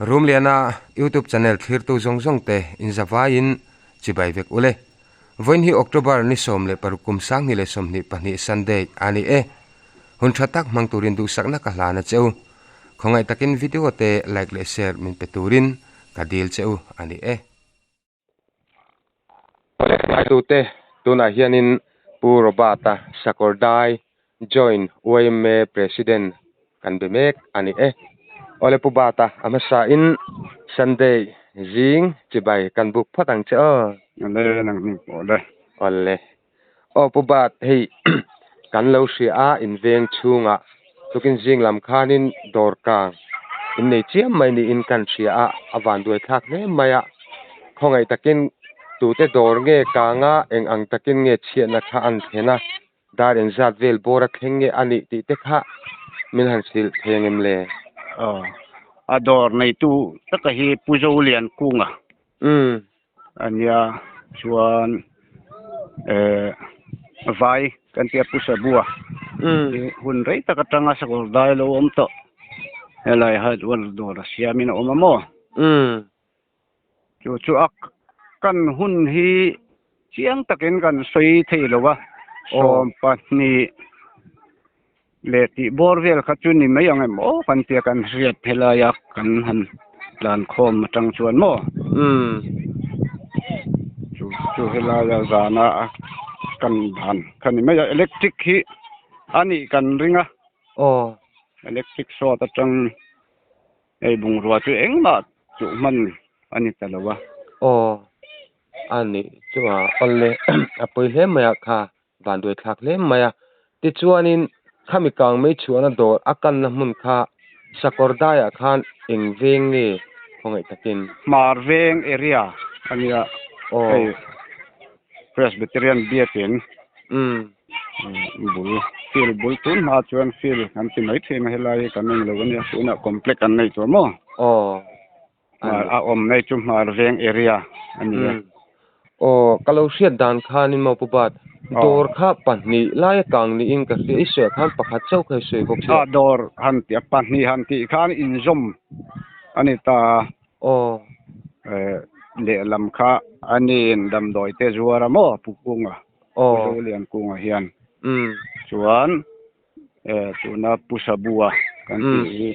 Rumliana YouTube channel thlirtu zawng zawng te in zavaiin chibai vek ule. Vawiin hi October ni 16 kum 2022 Sunday a ni e. Hun tha tak hmang turin duhsakna ka hlan a che u. Khawngaih takin video te like leh share min pe turin ka dil che u a ni e. Ngaitute tunah hianin Pu Robert-a Sakawrdai Joint yma President kan be mek a ni e. Awle Pu Bata a hmasain Sunday zing chibai kan buk phawt ang che aw. Awle nang hming pawh le. Awle. Aw Pu Bat hei kan lo hria a inveng chhungah tukin zing lam khanin dawr kang in nei chiam mai niin kan hria a, a van duai thlak hle mai a, khawngaih takin tute dawr nge kang a eng ang takin nge chhiatna kha an thlen a, dar engzat vel bawr a thleng nge a nih tih te kha min han hrilh thei angem le? Aw a dawr neitu taka hi Pu Zoliankunga. Umm. A nia chuan eh vai kan tia pu Sabua hun rei tak atanga sakawr dai lo awm tawh helai hardware dawr a siamin a awm a maw? Chu chu a kan hun hi chiang takin kan sawi thei lo a 12 leh tih bawr vel kha chu ni mai ang em aw kan tia kan hriat helai a kan han tlan khawm atang chuan maw chu chu helai a zana kan dan kha ni mai a electric hi a nih kan ring a aw electric short atang hei bungrua chu engmah chuh hman a ni ta lo a aw a nih chu a awle a pawi hle mai a kha. Vanduai thlak hle mai a. Tichuanin khami kang mai chhuahna dawr a kanna hmun kha sakawr daiah khan eng veng nge khawngaih takin? Hmar veng area a nia hei Presbyterian Biakin bul field bul tun hma chuan field an ti mai thin a helai hi kan englo a nia tunah complex an nei tawh maw? A awm mai chu hmar veng area a ni e. Aw, ka lo hriat dan khanin maw Pu Bat, dawr kha pahnih laia kang niin ka hria, i sawiah khan pakhat chauh kha i sawi bawk sia. A dawr han tih a, pahnih han tih khan inzawm a ni ta a. Aw. Lehlam kha a niin damdawi te zuar a maw Pu Kunga, Pu Zoliankunga hian. Chuan tuna Pu Sabua kan tih hi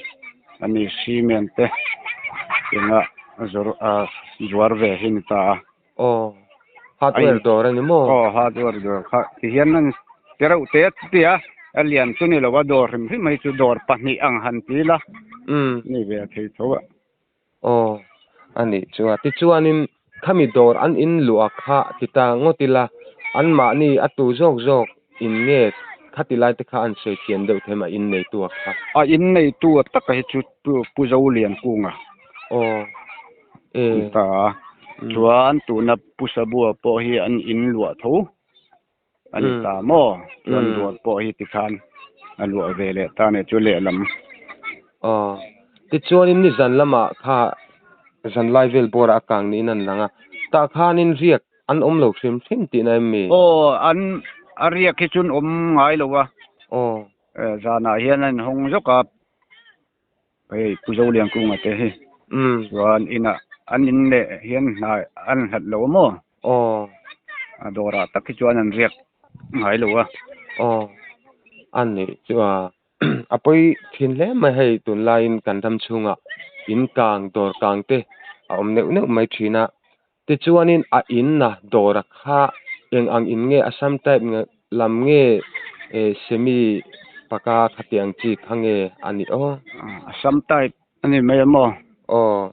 a ni cement te enga zawrh ah zuar ve hi ni ta a. Aw hardware dawr a ni maw? Aw hardware dawr kha ti hian an ti reuh te ti a, a lian chu ni lo a dawr hrim hrim mai chu dawr pahnih ang han ti ila ni ve thei tho a. Aw a nih chu a tichuanin khami dawr an in luah kha ti ta ngawt ila anmahni a tu zawk zawk in nge khati lai te kha an sawi thiam deuh them a in neitu a kha. A in neitu a taka hi chu Pu Zoliankunga. Aw e. Ta chuan tuna Pu Sabua pawh hi an in luah tho a ni ta maw chuan dawr pawh hi tikhan a luah ve leh ta nia chu lehlam. Aw tichuanin nizan lamah kha zanlai vel bawrah a kang niin an lang a tah khanin riak an awm lo hrim hrim tihna em mi? Aw an a riak hi chuan awm ngai lo a. Aw. Zanah hian a inhawng zawk a. Hei Pu Zoliankunga te hi chuan inah an in leh hian hna an hlat lo a maw? Aw. A dawrah tak hi chuan an riak ngai lo a. Aw. A nih chu a a pawi thin hle mai hei tunlaiin kan ram chhungah in kang dawr kang te a awm neuh neuh mai thin a. Tichuanin a inna dawra kha eng ang in nge Assam type nge lam nge eh semi paka khatiang chi kha nge a nih aw? Assam type a ni mai a maw? Aw.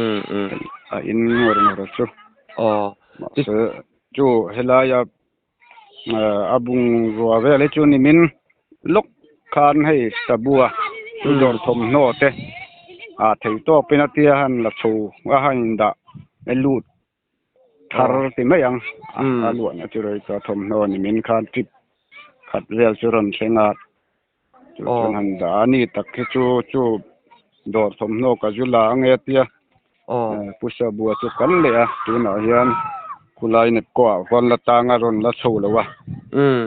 Umm umm. A in ngawr ngawr chu. Aw. Mahse chu helaia a bungrua vel hi chu nimin lawk khan hei Sabua chu dawr thawmhnaw te ah thei tawp in a tia han la chho a han in dah lut thar ti mai ang a luahna chu rei tawh thawmhnaw nimin khan trip khat vel chu rawn thleng a chu chuan han dah a ni tak hi chu chu dawr thawmhnaw ka zu la ange tia Pu Sabua chu kal leh a tunah hian khulai Nepco ah khuan la tang a rawn la chho lo a. Umm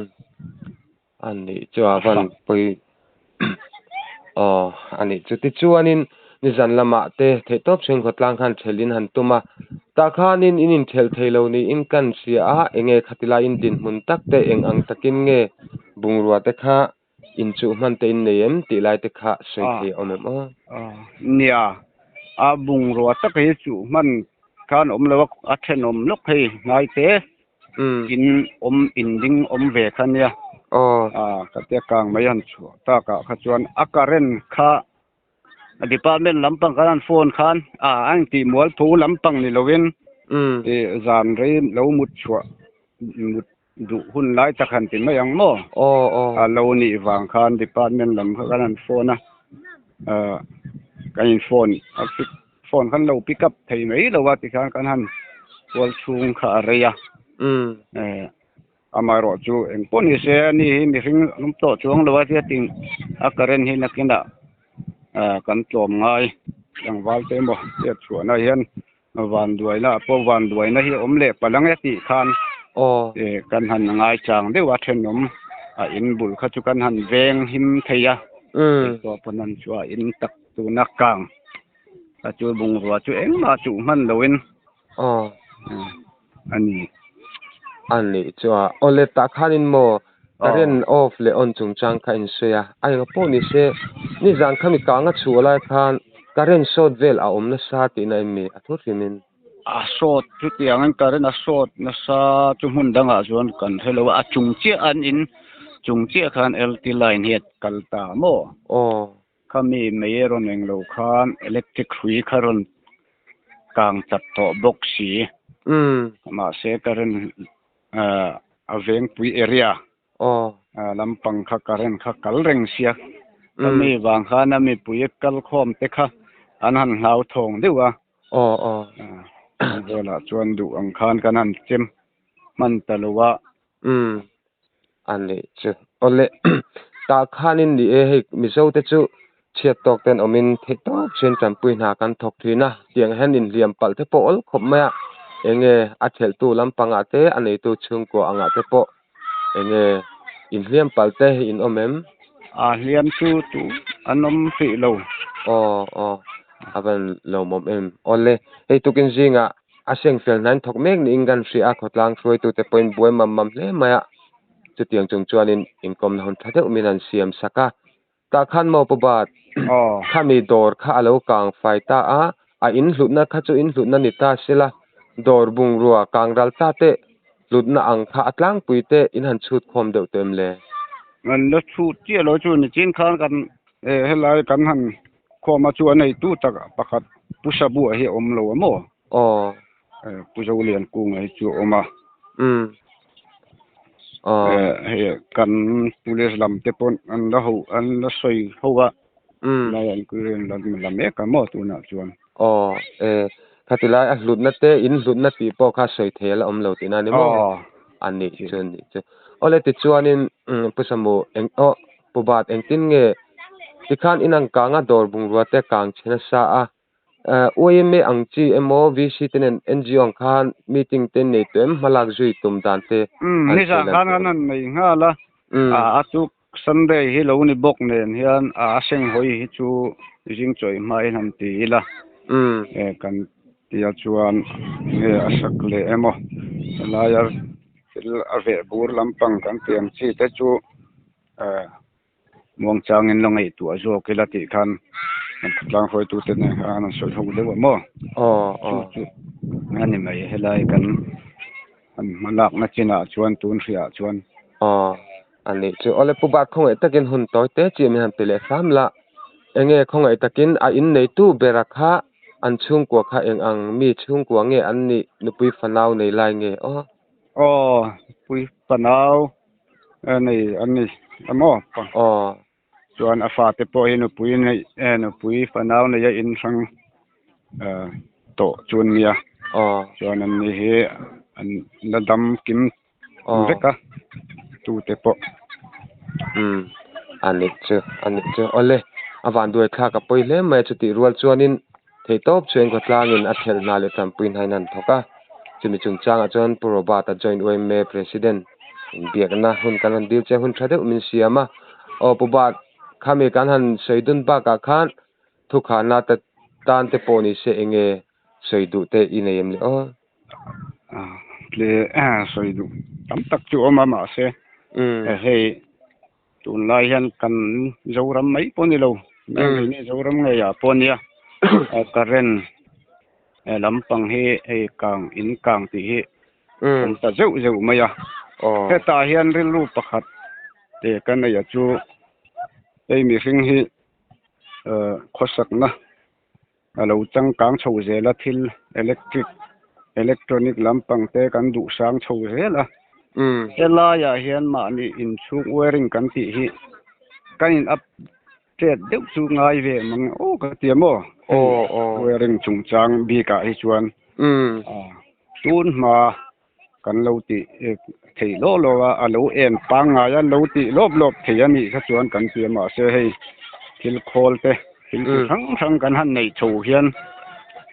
a nih chu a van pawi aw a nih chu tichuanin Nizan lamah te theihtawp chhung khawtlang khan thelh in han tum a, tah khanin in inthelh thei lo niin kan hria a, enge khatilai in dinhmun tak te eng ang takin nge bungrua te kha inchuh hman te in nei em tih lai te kha sawi thei a awm em aw? Nia, a bungrua tak hi chuh hman khan awm lo a, a thenawm lawk hei hnai te in awm in ding awm ve kha nia. Ka tia kang mai han chhuah takah kha chuan a current kha Department lampang kan han phone khan a a intih mual pho lampang ni lovin zan rei lo mut chhuah mut duh hun lai tak han ti mai ang maw? A lo nih vang khan department lam kha kan han phone a, kan in phone a phone khan lo pick up thei mai lo a tikhan kan han kual chhung kha a rei a. Amaherawh chu eng pawh ni se ani hi mihring an awm tawh chuang lo a tia ting a current hi nakinah ah kan tlawm ngai tlangval te emaw hriat chhuahna hian vanduaina ah pawh vanduaina hi a awm leh palh ang e tih khan eh kan han ngai chang deuh a thenawm a in bul kha chu kan han veng him thei a tawh pawn an chu a in tak tuna kang a chu bungrua chu engmah chuh hman loin a ni. A nih chu a, awle tah khanin maw current off leh on chungchang kha in sawi a, a enga pawh ni se nizan khami kanga chhuah lai khan current short vel a awm nasa tihna em mi a thu hrimin? A short chutiangin current a short nasa chu hmun dangah chuan kan hre lo a, a chung chiah an in chung chiah khan LT line hi a kal ta maw? Aw. Khami mei a rawn eng lo khan electric hrui kha rawn kang chat tawh bawk si. Mahse current a vengpui area lampang kha current kha kal reng sia. Khami vang khan a mipui kal khawm te kha an han hlauthawng deuh a. Velah chuan duh ang khan kan han chem hman ta lo a. Umm a nih chu. Awle tah khanin ni e hei Mizo te chu chhiat tawk ten awmin theih tawp chuan tanpui hna kan thawk thin a, tiang hian inhliam palh te pawh awl khawp mai a, enge a thelhtu lampangah te a neitu chhungkua angah te pawh enge inhliam palh te hi in awm em? A hliam chu tu an awm hrih lo. Aw aw a van lawmawm em. Awle hei tukin zingah A seng fel hnain thawk mek niin kan hria a, khawtlang hruaitute pawhin buai mam mam hle mai a, chutiang chung chuanin inkawmna hun tha deuh min han siam sak a. Tah khan maw Pu Bat, khami dawr kha a lo kang fai ta a, a inhlutna kha chu inhlutna ni ta sela, dawr bungrua kang ral ta te hlutna ang kha a tlangpui te in han chhut khawm deuh tawh em le? An la chhut chiah lo chu nichin khan kan helai kan han Khawma chu a neitu tak pakhat Pu Sabua hi a awm lo a maw? Aw. Pu Zolian Kunga hi chu a awm a. Umm. Aw. Hei kan police lam te pawh an la ho an la sawi ho a. Umm. Lai an inquiry an la la mek a maw tunah chuan. Aw. E khati lai a hlutna te in hlutna tih pawh kha sawi thei a la awm lo tihna a ni maw? Aw. A nih chu a nih chu. Awle tichuanin Pu Samu eng aw Pu Bat engtin nge tikhan in ang kanga dawr bungrua te kang chhe nasa a, YMA ang chi emaw VC te nen NGO ang khan meeting te nei tawh em hmalak zui tum dan te Umm an nizan sawi lan khan tawh an han nei nghal a, a chu Sunday hi lo ni bawk nen hian a senghawi hi chu zing chawih hmain han ti ila kan tia chuan nge a sak leh emaw helaia thil a veh bur lampang kan tih ang chi te chu Muangchangin la ngaihtuah zawk ila tih khan kan khawtlang hruaitute nen khan an sawi ho deuh a maw? Chu chu a ni mai helai kan han hma lakna chinah chuan tun hriah chuan. Aw a nih chu. Awle Pu Bat khawngaih takin hun tawi te chi min han pe leh hram la. Enge khawngaih takin a inneitu bera kha an chhungkua kha eng ang mi chhungkua nge an nih nupui fanau nei lai nge aw? Aw nupui fanau nei an ni emaw Aw. Chuan a fate pawh hi nupui nei nupui fanau neia in hrang tawh chu an nia. Aw. Chuan an ni hi an la dam kim vek a tute pawh. Umm a nih chu a nih chu awle a vanduai thlak a pawi hle mai a chutih rual chuanin theihtawp chuan khawtlangin a thelh hna leh tanpui hnain an thawk a, chumi chungchangah chuan Pu Robert-a joint YMA President inbiakna hun kan rawn dil che hun tha deuh min siam a, aw Pu Bat, khami kan han sawi dun bakah khan thukhana ta tan te pawh ni se enge sawi duh te i nei em le aw? Tle sawi duh tam tak chu awm a mahse hei tunlai hian kan Zoram mai pawh ni lo keini Zoram ngeiah pawh nia current lampang hi hei kang in kang tih hi awm ta zeuh zeuh mai a hetah hian rilru pakhat te ka nei a chu hei mihring hi khawsakna a lo changkang chho zel a thil electric electronic lampang te kan duh sang chho zel a helaiah hian mahni inchhung wiring kan tih hi kan in update deuh chu ngai ve mang aw ka ti a maw wiring chungchang bikah hi chuan tun hma kan lo tih thei lawk lawk a a lo en pangngai a lo tih lawp lawp thei a nih kha chuan kan ti a mahse hei thil khawl te thil chi hrang hrang kan han neih chho hian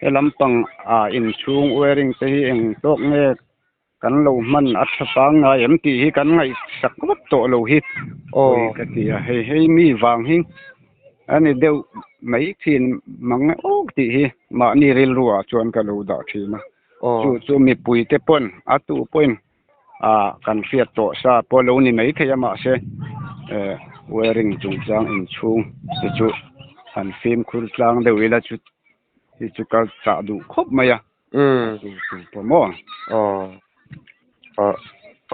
he lampang ah inchhung wiring te hi eng tawk nge kan lo hman a tha pangngai em tih hi kan ngaihsak vak tawh lo hi pawi ka ti a hei hei mi vang hi a ni deuh mai thin mang awk tih hi mahni rilru ah chuan ka lo dah thin a. Chu chu mipuite pawn a tu pawhin ah kan hriat tawh sa pawh lo ni mai thei a mahse eh wiring chungchang inchhung te chu han fimkhur tlang deuh ila chu hi chu ka chah duh khawp mai a chu chu pawh maw. Aw aw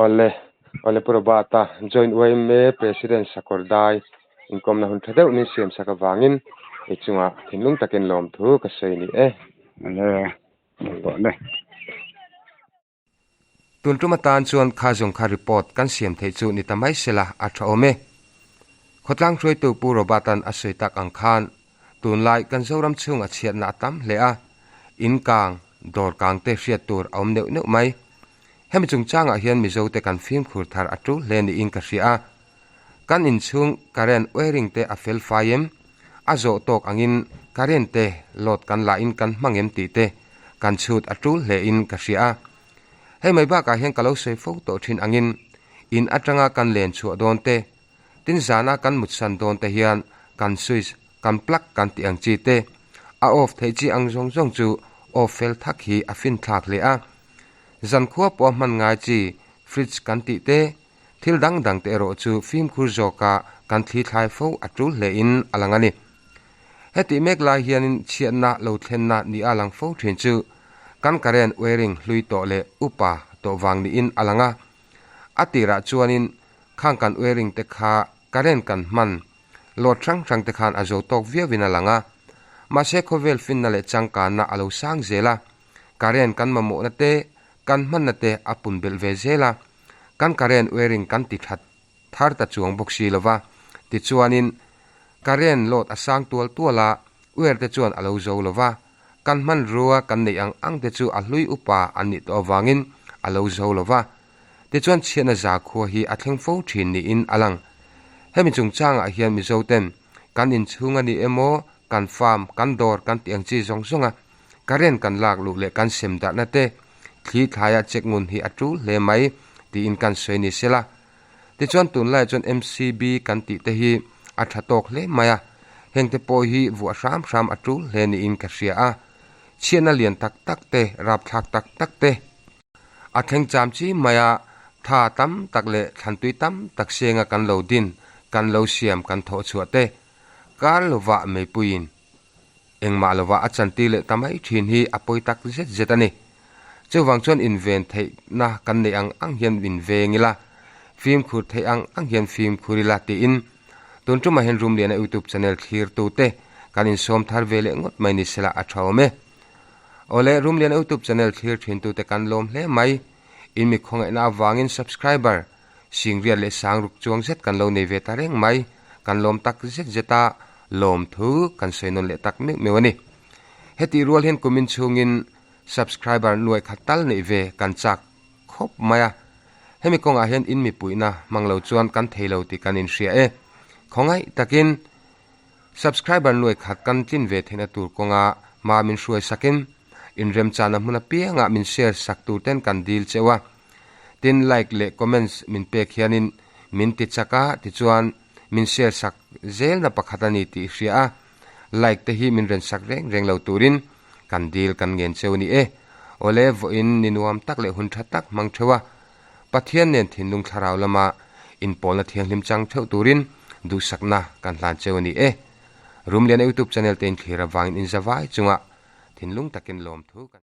awle awle Pu Robert-a Joint YMA President Sakawrdai inkawmna hun tha deuh min siam sak avangin i chungah thinlung takin lawmthu ka sawi ni e. Awle. Tun tum atan chuan kha zawng kha report kan siam theih chu ni ta mai sela a tha awm e. Khawtlang hruaitu Pu Robert-a'n a sawi tak ang khan tunlai kan Zoram chhung a chhiatna a tam hle a, in kang, dawr kang te hriat tur a awm neuh neuh mai. Hemi chungchangah hian Mizote kan fimkhur thar a tul hle niin ka hria a. Kan inchhung current wiring te a fel fai em? A zawh tawk angin current te load kan la in kan hmang em tih te kan chhut a tul hle in ka hria a. Hei mai bakah hian ka lo sawi fo tawh thin angin in atanga kan len chhuah dawn te, tin zana kan mutsan dawn te hian kan switch, kan plug kan tih ang chi te a off theih chi ang zawng zawng chu off fel thak hi a finthlak hle a. Zankhua pawh a hman ngai chi fridge kan tih te, Thil dang dang te erawh chu fimkhur zawka kan thli thlai fo a tul hle in a lang a ni. Hetih mek lai hianin chhiatna lo thlenna ni a lang fo thin chu kan current wiring hlui tawh leh upa tawh vang niin a lang a. A tirah chuanin khang kan wiring te kha current kan hman load hrang hrang te khan a zo tawk viau in a lang a. Mahse khawvel finna leh changkanna a lo sang zel a, current kan mamawhna te kan hmanna te a pun belh ve zel a. Kan current wiring kan ti that thar ta chuang bawk si lova, tichuanin current load a sang tual tual a, wire te chuan a lo zo lova, kan hmanrua kan neih ang ang te chu a hlui upa an nih tawh avangin a lo zo lova, tichuan chhiatna zakhua hi a thleng fo thin niin a lang. Hemi chungchangah hian Mizo ten kan inchhung a ni emaw, kan farm, kan dawr kan tih ang chi zawng zawnga current kan lak luh leh kan sem darhna te, Thli thlaia check ngun hi a tul hle mai tiin kan sawi ni sela. Tichuan tunlaiah chuan MCB kan tih te hi a tha tawk hle mai a, hengte pawh hi vuah hram hram a tul hle niin ka hria a. Chhiatna lian tak tak te, rapthlak tak tak te a thleng cham chi mai a, tha tam tak leh thlantui tam tak senga kan lo din, kan lo siam kan thawh chhuah te kar lovah meipuiin Engmah lovah a chantir leh ta mai thin hi a pawi tak zet zet a ni. Chuvang chuan inven theihna kan neih ang ang hian inveng ila, fimkhur theih ang ang hian fimkhur ila tiin tun tumah hian Rumliana YouTube channel thlirtute kan insawm thar ve leh ngawt mai ni sela a tha awm e. Awle, Rumliana YouTube channel thlir thintute kan lawm hle mai. In mi khawngaihna avangin subscriber Singriat leh Sangruk chuang zet kan lo nei ve ta reng mai. Kan lawm tak zet zet a, lawm thu kan sawi nawn leh tak meuh meuh a ni. Hetih rual hian kumin chhungin subscriber nuai khat tal neih ve kan chak khawp mai a. Hemi kawngah hian in mipuihna hmang lo chuan kan thei lo tih kan inhria e. Khawngaih takin subscriber nuai khat kan tlin ve theihna tur kawnga hma min hruai sakin inremchana hmun apiangah min share sak tur ten kan dil cheu a. Tin like leh comments min pek hianin min ti chak a tichuan min share sak zelna pakhat a ni tih i hria a. Like te hi min ren sak reng reng lo turin kan dil kan ngen cheu a ni e. Awle vawiin ni nuam tak leh hun tha tak hmang theuh a, Pathian nen thinlung thlarau lama inpawlna thianghlim chang theuh turin duhsakna kan hlan cheu a ni e. Rumliana YouTube channel te inthlir avangin inzavai chunga thinlung takin lawmthu kan.